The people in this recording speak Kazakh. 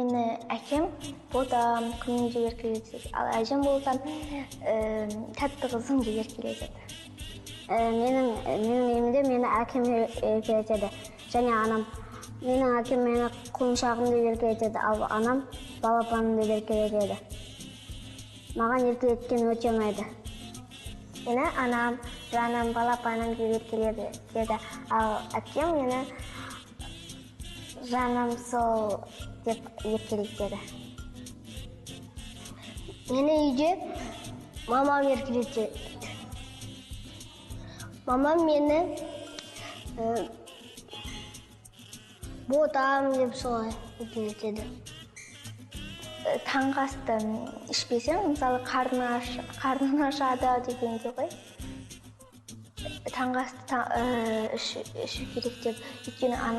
Мені әкем ботам, күнім деп еркелетеді, ал әжем болса тәтті қызым деп еркелетеді. Менің үйімде мені әкем еркелетеді және анам. Менің әкем мені құлыншағым деп еркелетеді, ал анам балапаным деп еркелетеді. Маған еркелеткен өте ұнайды. Мені анам жаным, балапаным деп еркелетеді, ал әкем мені жаным сол деп еркелетеді. Мені үйде мамам еркелетеді. Мамам мені ботам деп солай еркелетеді. Таңғы асты ішпесең, мысалы, қарның ашады дегенде ғой. Таңғы асты ішу керек деп, өйткені